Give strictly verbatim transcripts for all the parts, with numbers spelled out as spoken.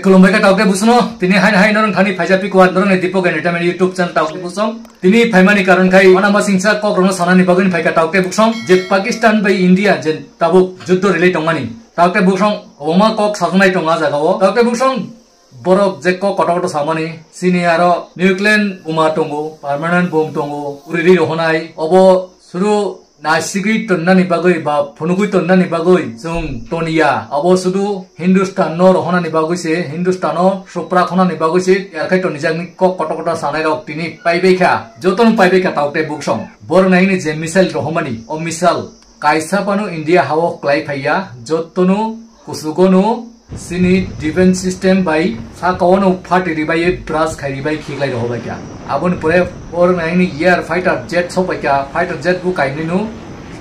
Khulumbai kha taukte busono, tini hain hain norong thani phaija pikuwa norong ni Deepak Entertainment YouTube channel taukte busong. Tini phaimani karon khai, wana masingsa kok rono sanani bagwi phaika taukte busong, je Pakistan bai India je tabuk juddo relate tongmani. Taukte busong, oma kok sajaknai tonga jagao. Taukte busong, borok je kok koto koto samani, sini aro nuclear buma tongo, permanent bomb tongo, uriri rohonai, obo suru Nasigwi tonnani bagwi ba phunugwi tonnani bagwi chwng toniya. Abo sudu Hindustan no rohonani bagwi se, Hindustan no supra khonani bagwi se, yarkhai tonijakni kok koto koto sanai rok tini paibai kha. Jotono paibai kha taukte buksong. Borok naini je missile rohomani, o missile kaisa phano India hao klai phaiya, jotono kusugono sini defense system bai sakao no phat ribai brush khai ribai khiklai rohorbai kha. Aboni pore borok naini air fighter jet sokbai kha, fighter jet bo kainwi no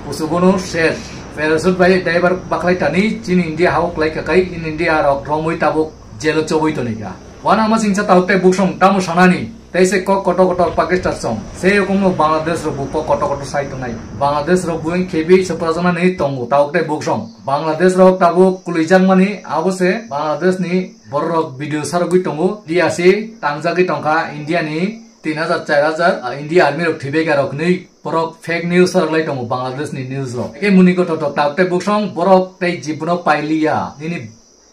kusugono ses. Parachute bai diver baklai tani chini India hao klai kha kai in India rok romwi tabuk jelo chobwi toni kha. Wana masingsa taukte buksong tamo sanani. Tei se kok koto koto Pakistan song. Se yokomno Bangladesh rok bo kok koto koto sai tongnai. Bangladesh rok bo wng khebi se purajaknani tongo, tabuk tei buksong. Bangladesh rok tabuk kwlwijakmani abo se Bangladesh ni borok rok video sarogwi tongo. Dia se tangjagwi tongkha India ni tin hajar, char hajar, ah, India army rok thwibaikha rok hinwi borok fake news sarok lai tongo Bangladesh ni news rok. Eke muni koto to tabuk tei buksong borok tei jibono pailiya. Nini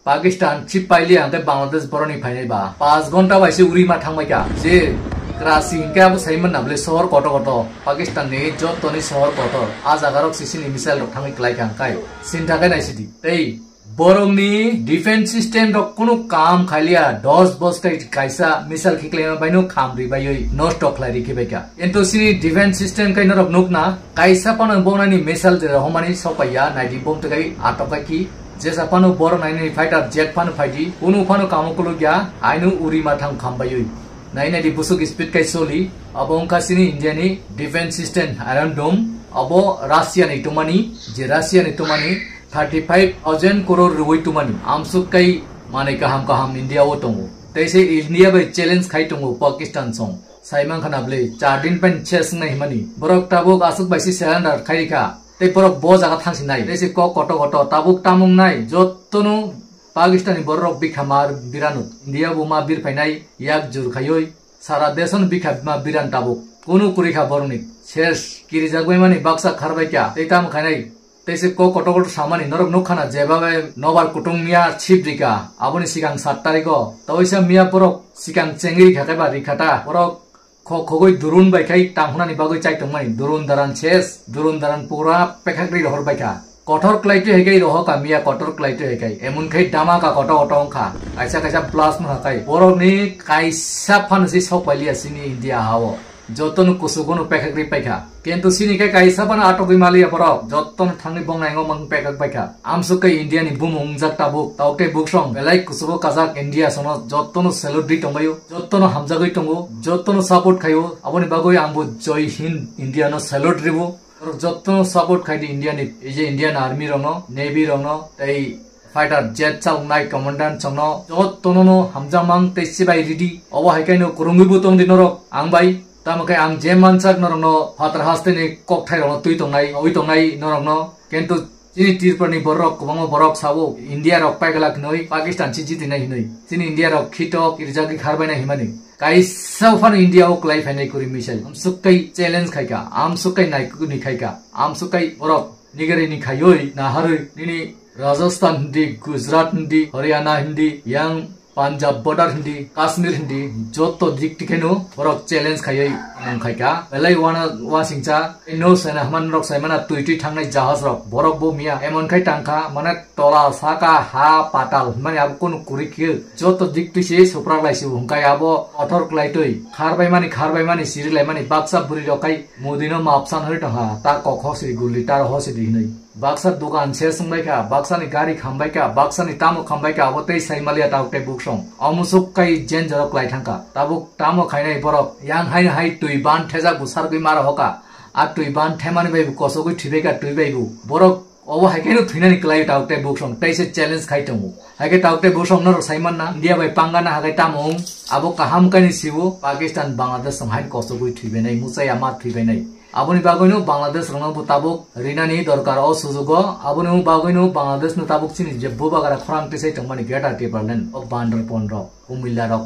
Pakistan chip paili ang tei Bangladesh boroni phainai ba. Pas gonta bai se uri ma thangbai kha. Je Karachi hinkhe abo saiman na bole sohor koto koto. Pakistan ni joto ni sohor kotor. A jaga rok sisi ni missile rok thangwi klai kha kai. Sinta kai nai sidi. Tei borok ni defense system rok kunu kam khaliya dos bos tei kaisa missile khiklai ma bai no kham ri bai oi nosto khlai ri khibai kha. Ento sini defense system kai norok nukna kaisa pano bonani missile je rohomani sokpaiya naidi bom tei kai atok kai ki. Jesa phano borok nainani fighter jet phano phaidi, kunu phano kamo kulukya, aino uri mathang khambaiwi. Nainadi busuk speed kai soli, abo wngkha sini India ni defense system Iron Dome, abo Russia ni tongmani, je Russia ni tongmani thirty five thousand crore rwi tongmani, amsuk kai manwi kaham kaham India o tongo. Tei se India bai challenge khai tongo Pakistan song. Saiman khana bwle, char din pen ses wngnai himani. Borok tabuk aswk bai se surrender khai rikha. Tei borok bo jaga thangsinai. Tei se kok koto koto tabuk tamung nai. Jotono Pakistan ni borok rok bikha mar birano. India bo ma bir phainai yak jur khaioi. Sara deson bikha ma biran tabuk. Kunu kurikha borok ni. Ses kirijak bai mani baksa kharbai kya. Tei tam khainai. Tei se kok kotor kotor samani norok nukha na jeba bai nobar kutung miya sip rika. Aboni sikang sat tariko. Taoisa miya borok sikang chengri kha kaiba rikha ta. Borok khok khogoi durun bai khai tangkhunani bagwi chai tongmani. Durun daran ses, durun daran pura pekhak ri rohor bai kha. Kotor klai twi hai kai roho ka miya kotor klai twi hai kai. Emon khai dama ka kotor kotor wngkha. Kaisa kaisa blast wngkha kai. Borok ni kaisa phano se sok pai liya sini India ha o. Jotono kusugo no pekhak ri paikha. Kintu sini khe kaisa phano atogwi maliya borok. Jotono thangwi bongnaingo mang pekhak paikha. Amsuk khe India ni bumung wngjak tabuk. Tao khe buksong belai kusugo kajak India sono jotono salute di tongbaio. Jotono hamjagwi tongo. Jotono support khaio. Aboni bagwi ang bo Jai Hind India no salute ribo. Borok jotono support khai di India ni, ei je Indian Army rokno, Navy rokno, tei fighter jet chaloknai commandant chwngno jotono no hamjakmang tei chibai ridi. Obo hai khe no kwrwngwi bo tong di norok ang bai. Tamo khe ang je mansak norokno phatar hasteni kokthai rokno twi tongnai, oi tongnai norokno. Kintu chini Tripura ni borok kwbangma borok sabo India rok paigala hinwi Pakistan se jitinai hinwi. Chini India rok khitok irjagwi kharbainai himani. Kaisa phano India o klai phainai kuri missile. Amsuk kai challenge khaika, amsuk kai naikuni khaika, amsuk kai borok nigari ni khaioi naharoi nini Rajasthan hindi, Gujarat hindi, Haryana hindi, yang Punjab border hindi, Kashmir hindi, joto dik tikheno borok challenge khaioi nang khaika. Belai wana wasingcha, no sena haman rok saimana tui tui thangnai jahaj rok, borok bo miya, emon khai tangkha, mane tola, saka, ha, patal, mane abo kunu kuri khe, joto dik tui se suprak lai se hwnkhai abo kotor klai twi, kharbai mani, kharbai mani, siri lai mani, baksa bwrwi rok khai, Modi no mapsan hori tongkha, ta kok hosidi guli, ta hosidi hinwi. Baksa dukan se sungbai kha, baksa ni gari khambai kha, baksa ni tamo khambai kha, abo tei sai maliya tao tei buksong. Omusuk kai jen jorok lai thangkha. Tabuk tamo khainai borok, yang hai hai twi ban thejak bu sargwi mara hoka. A twi ban themani bai bu kosogwi thwibai kha twi bai bu. Borok obo hai khe no thwinani klai tao tei buksong, tei se challenge khai tongo. Hai khe tao tei buksong norok sai manna, India bai pangana hagai tamo wng, abo kaham kaini sibo, Pakistan, Bangladesh song hain kosogwi thwibai nai, muchaya ma thwibai nai. Aboni bagwino Bangladesh rokno bo tabuk rinani dorkar o sujugo. Aboni bagwino Bangladesh no tabuk chini je bubagra khorang tisai tongmani Greater Tipraland o Bandarban rok, Umilla rok.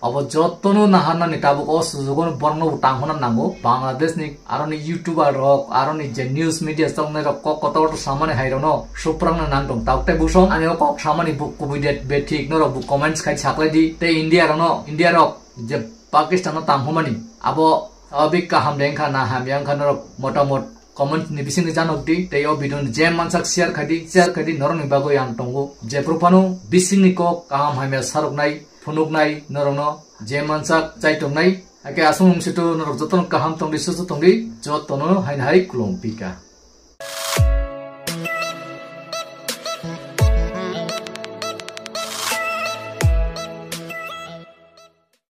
Abo jotono naharnani tabuk o sujugo borokno bo tangkhona nango. Bangladesh ni aroni YouTuber rok, aroni je news media chongnai rok kok kotor kotor samani hai rokno suprangna nang tong. Tabuk tei busong ani o kok samani bo kubui det bethik norok bo comments khai saklai di. Tei India rokno, India rok je Pakistan no tangkhomani abo sababik kaham de wngkha na hamya wngkha norok motamot comment ni bisingni janok di tei o video ni je mansak share khai di, share khai di, norok ni bagwi ang tongo. Jephru phano bisingni kok kaham hamya saroknai, phunuknai norokno je mansak chai tongnai. Hakhe aswk wngsitu norok jotono kaham tongdi, susu tongdi, jotono haino hai khulum pika.